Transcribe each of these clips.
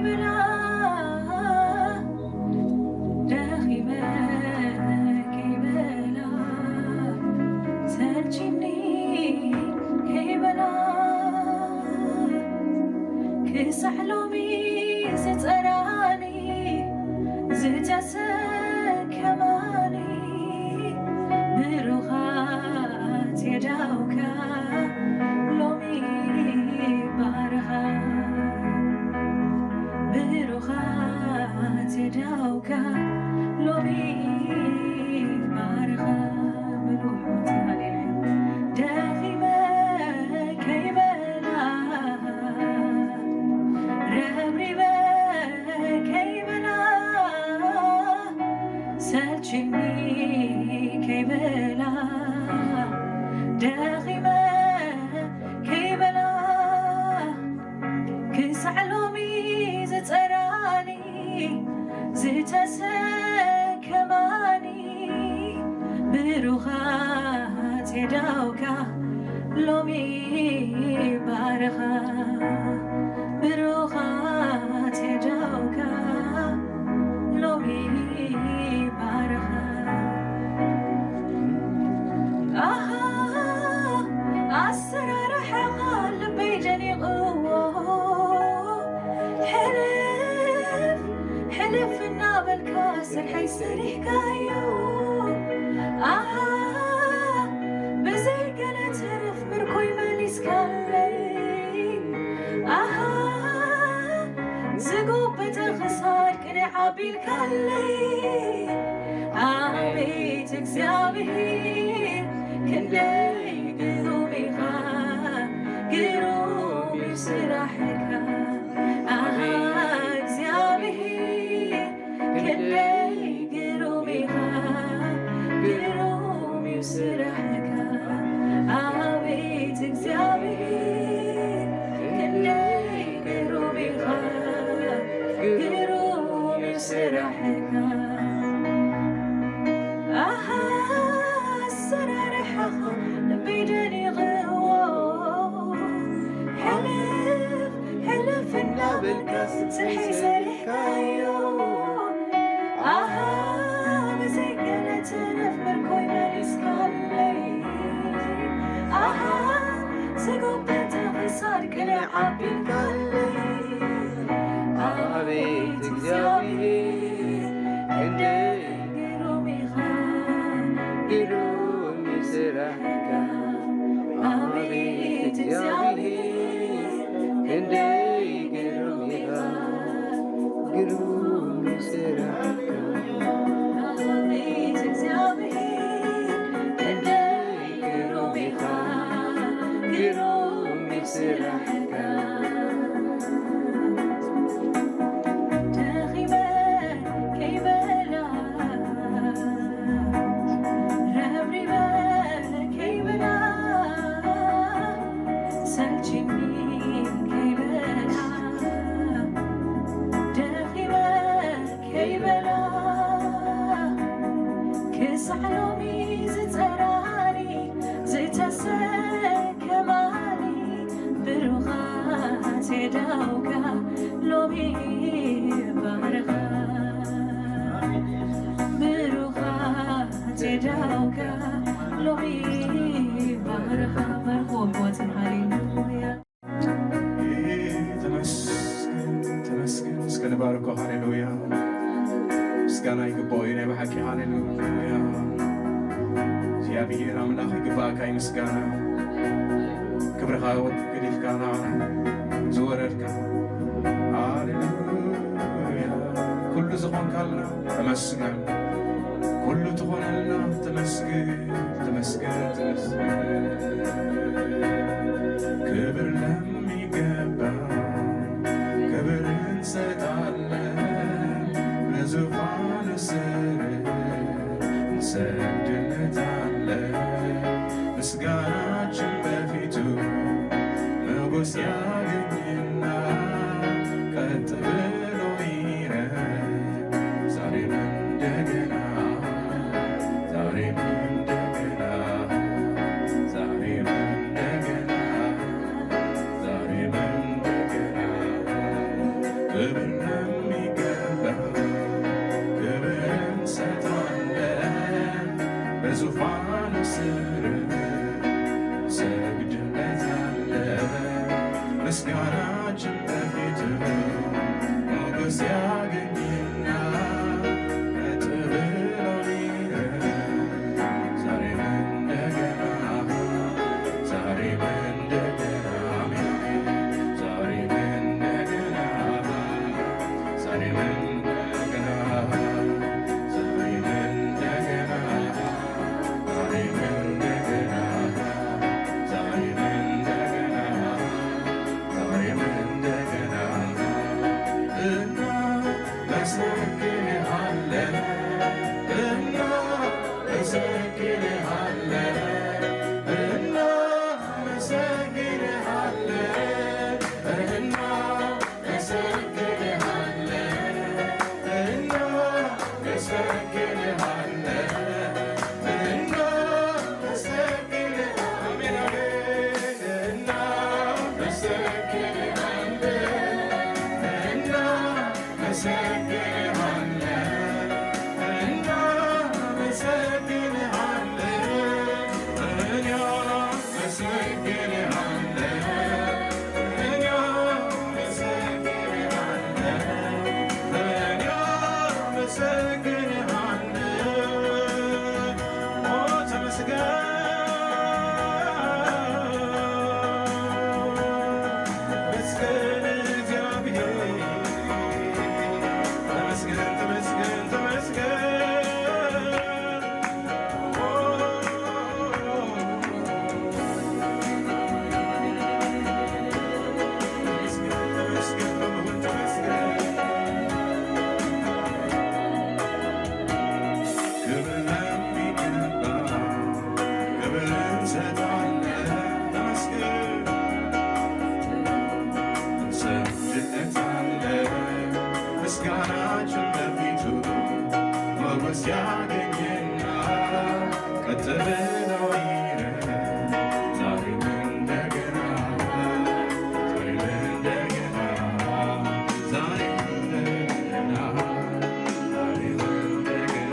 ከይበላ፣ ደኺመ ከይበላ፣ ሰልቺኒ ከይበላ፣ ክሳዕ ሎሚ ዝፀራኒ ዝተሰከማኒ፣ ብሩኻት የዳውካ ሎሚ ባርኻ፣ ብሩኻት የዳውካ ሎሚ ባርኻ። ብሩኻት፣ ሃሌሉያ። ደኺመ ከይበላ፣ ረብሪበ ከይበላ፣ ሰልችኒ ከይበላ፣ ደኺመ ከይበላ፣ ክሳዕ ሎሚ ዝፀራኒ ዝተሰከማኒ፣ ብሩኻት የዳውካ ሎሚ ባርኻ፣ ብሩኻት የዳውካ ሎሚ ባርኻ። ኣሃ፣ ኣሰራርሓኻ ልበይ ደኒቕዎ፣ ሕልፍ ሕልፍ እናበልካ ስርሐይ ሰሪሕካዮ። ኣሃ፣ ብዘይ ገለ ትርፍ ምርኮይ መሊስካለይ። ኣሃ፣ ዝጎበጠ ክሳድ ቅንዕ ኣቢልካለይ። ኣቤት እግዚአብሔር፣ ክንደይ ግሩም ኢኻ፣ ግሩም እዩ ስራሕካ። ኣሃ፣ እግዚአብሔር፣ ክንደይ ግሩም ኢኻ፣ ግሩም እዩ ስራሕካ። ኣቤት እግዚአብሔር፣ ክንደይ ግሩም ኢኻ፣ ግሩም እዩ ስራሕካ። ኣሃ፣ ኣሰራርሓኻ ልበይ ደኒቕዎ፣ ሕልፍ ሕልፍ እናበልካ ስርሐይ ሰሪሕካዮ። ኣሃ፣ ብዘይ ገለ ትረፍ ምርኮይ መሊስካለይ። ኣሃ፣ ዝጎበጠ ክሳድ ቅንዕ ኣቢልካለይ። ኣቤት እግዚአብሔር፣ ክንደይ ግሩም ኢኻ፣ ግሩም እዩ ስራሕካ። ኣቤት እግዚአብሔር፣ ክንደይ ግሩም ኢኻ፣ ግሩም እዩ ስራሕካ። ኣቤት እግዚአብሔር፣ ክንደይ ግሩም ኢኻ፣ ግሩም እዩ ስራሕካ። ደኺመ ከይበላ፣ ረብሪበ ከይበላ፣ ሰልችኒ ከይበላ፣ ደኺመ ከይበላ፣ ክሳዕ ሎሚ ዝፀራኒ ዝተሰከማኒ፣ ብሩኻት የዳውካ ሎሚ ባርኻ፣ ብሩኻት የዳውካ ሎሚ ባርኻ። ባርኮ ሕዋትን፣ ሃሌሉያ። ተመስገን፣ ተመስገን። እስከ ንባርኮ፣ ሃሌሉያ። ምስጋና ይግብኦ እዩ ናይ ብሓቂ፣ ሃሌሉያ። እግዚኣብሔር ኣምላኽ፣ ይግባእካ እዩ ምስጋና። ክብርኻ ገዲፍካ ንዓና ዝወረድካ፣ ሃሌሉያ። ኩሉ ዝኾንካልና ተመስገን፣ ኩሉ ትኾነልና ተመስገን፣ ተመስገን፣ ተመስገን። ክብር ለሚገባ ክብር እንሰጣለን፣ በዙፋኑ ስር እንሰግድለታለን። ምስጋናችን በፊቱ ሞገስ ያገኝና ቀጥ ብሎ ይረግ ዛሬም እንደገና፣ ዛሬም እንደገና፣ ዛሬም እንደገና፣ ዛሬም ክብር ለሚገባው ክብር እንሰጣለን። በዙፋኑ ስር እንሰግድለታለን። ምስጋናችን በፊትህ ሞገስ ያገኝና ቀጥ ብሎ ይረፍ። ዛሬም እንደገና፣ ዛሬም እንደገና፣ አሜን አሜን። ዛሬም እንደገና፣ ዛሬም እንደገና፣ ዛሬም እንደገና፣ ዛሬም እንደገና፣ ዛሬም እንደገና፣ ዛሬም እንደገና እናመሰግንሃለን፣ እናመሰግንሃለን፣ እናመሰግንሃለን፣ እናመሰግንሃለን፣ እናመሰግንሃለን፣ እናመሰግንሃለን፣ አሜን አሜን፣ እናመሰግንሃለን፣ እናመሰግንሃለን፣ እናመሰግንሃለን፣ እናመሰግንሃለን፣ እናመሰግንሃለን፣ እናመሰግንሃለን። ኦ ተመስገን፣ ተመስገን እግዚአብሔር፣ ተመስገን፣ ተመስገን፣ ተመስገን። ኦ ተመስገን፣ ተመስገን በመሆን ተመስገን። ክብር ለሚገባው ክብር እንሰጣለን። ተመስገን፣ እንሰግድለታለን። ምስጋናችን በፊቱ ሞገስ ያገኝና ቀጥ ብሎ ይረፍ። ዛሬም እንደገና፣ ዛሬም እንደገና፣ ዛሬም እንደገና፣ ዛሬም እንደገና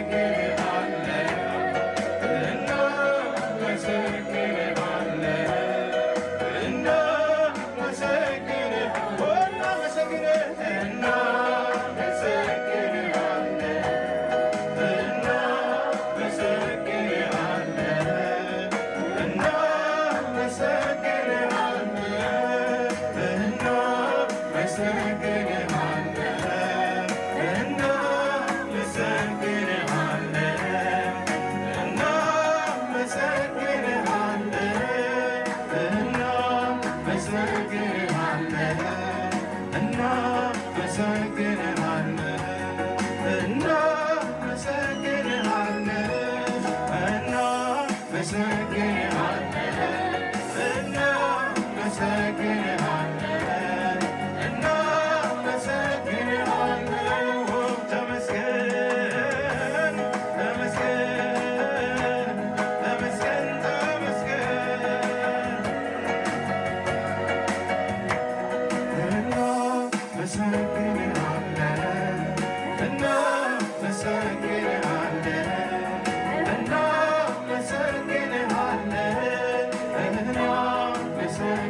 እናመሰግንሃለን፣ እናመሰግንሃለን፣ እናመሰግንሃለን፣ እናመሰግንሃለን፣ እናመሰግንሃለን፣ እናመሰግንሃለን፣ እናመሰግንሃለን፣ እናመሰግንሃለን፣ እናመሰግንሃለን፣ እናመሰግንሃለን፣ እናመሰግንሃለን፣ እናመሰግንሃለን፣ እናመሰግንሃለን፣ እናመሰግንሃለን። ተመስገን፣ ተመስገን፣ ተመስገን፣ ተመስገን። እናመሰግንሃለን፣ እናመሰግንሃለን፣ እናመሰግንሃለን፣ እናመሰግንሃለን።